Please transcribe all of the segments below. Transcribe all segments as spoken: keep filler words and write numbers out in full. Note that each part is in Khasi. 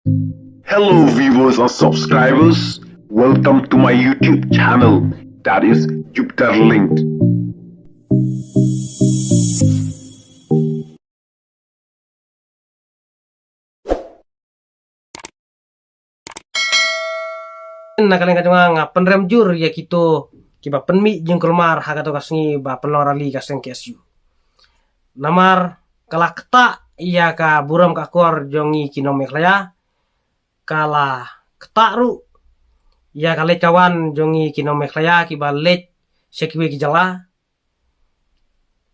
Hello viewers and subscribers, welcome to my YouTube channel, that is Jupiter Linked. Na ka liang ka jong nga, nga pynrem jur ïa kito kiba pynmih jingkulmar ha kato ka sngi ba pynlong rally ka seng K S U. Namar ka la ktah ïa ka burom ka akor jong ngi ki nong Meghalaya, ka la ktah ruh ïa ka leit ka wan jong ngi ki nong Meghalaya kiba leit sha kiwei ki jylla.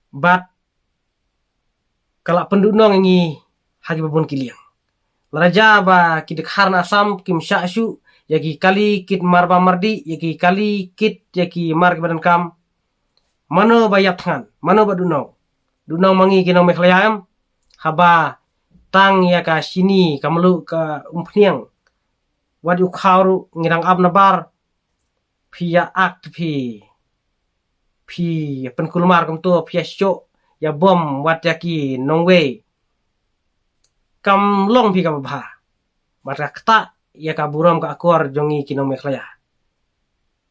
Bad ka la pynduhnong ïa ngi ha kiba bun ki liang. Lada jia ba ki dkhar na Assam kim shah shuh ïa ki kali kit marba mardi, ïa ki kali kit ïa ki mar kiba donkam, mano ba ïap thngan, mano ba duhnong? Duhnong ma ngi ki nong Meghalaya em? Haba tang ïa ka shini, ka mluh, ka umphniang, wat ïa u khaw ruh ngi dang ap nabar. Phi ïa ak te phi, phi ïa pynkulmar kumto, phi ïa shoh ïa bom wat ïa ki nongwei. Kam long phi kaba bha. Bad ka ktah ïa ka burom ka akor jong ngi ki nong Meghalaya.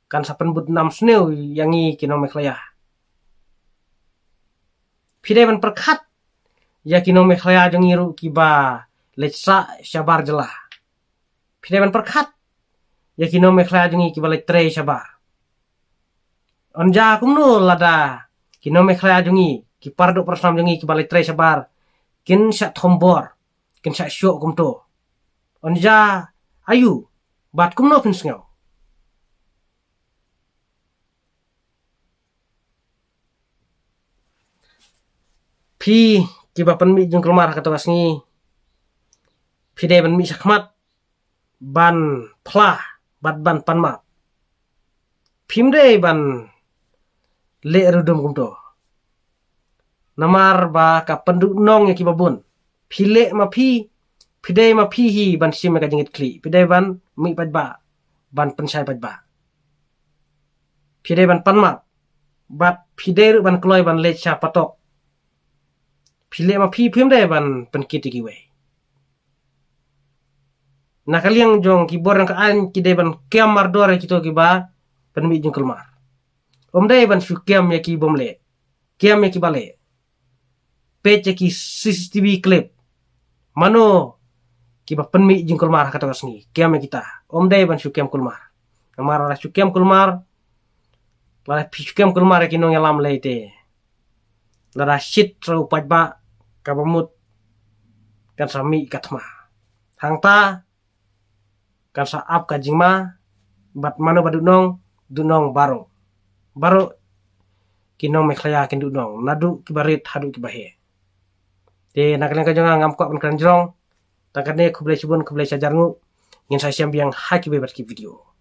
Kan sa pynbud nam sniew ïa ngi ki nong Meghalaya. Phi dei ban pyrkhat ïa ki nong Meghalaya jong ngi ruh kiba leit sah shabar jylla. Phi dei ban pyrkhat ïa ki nong Meghalaya jong ngi kiba leit trei shabar. Yn jia kumno lada ki nong Meghalaya jong ngi, ki paradoh parasnam jong ngi kiba leit trei shabar kin shah thombor, kin shah shoh kumto? Yn jia aïu bad kumno phin sngew? Phi kiba pynmih jingkulmar ha kato ka sngi, phi dei ban mih shakhmat ban phla bad ban pan map. Phim dei ban leh rudum kumto. Namar ba ka pynduhnong ïa kiba bun. Phi leh ma phi, phi dei ma phi hi ban shim ïa ka jingkitkhlieh, phi dei ban mih paidbah, ban pynshai paidbah. Phi dei ban pan map, bad phi dei ruh ban kloi ban leit sha patok. Phi leh ma phi, phim dei ban pynkit ïa kiwei. Na ka liang jong ki bor jong ka aiñ, ki dei ban kem mardor ïa kito kiba pynmih jingkulmar. Ym dei ban shu kem ïa ki bym leh, kem ïa kiba leh. Peit ïa ki C C T V clip. Mano kiba pynmih jingkulmar ha kato ka sngi? Kem ïa kita. Ym dei ban shu kem kulmar. Namar lada shu kem kulmar, lada phi shu kem kulmar ïa ki nongïalam lei te, lada shit sa u paidbah, kaba mut kan sa mih ka thma. Hangta kan sa ap ka jingma, bad mano ba duhnong, duhnong baroh. Baroh ki nong Meghalaya kin duhnong, naduh kiba rit haduh kiba heh. Te na ka liang ka jong nga, ngam kwah ban kren jrong. Tang katne, khublei shibun, khublei shihajar nguh. Ngin sa ïashem biang ha kiwei pat ki video.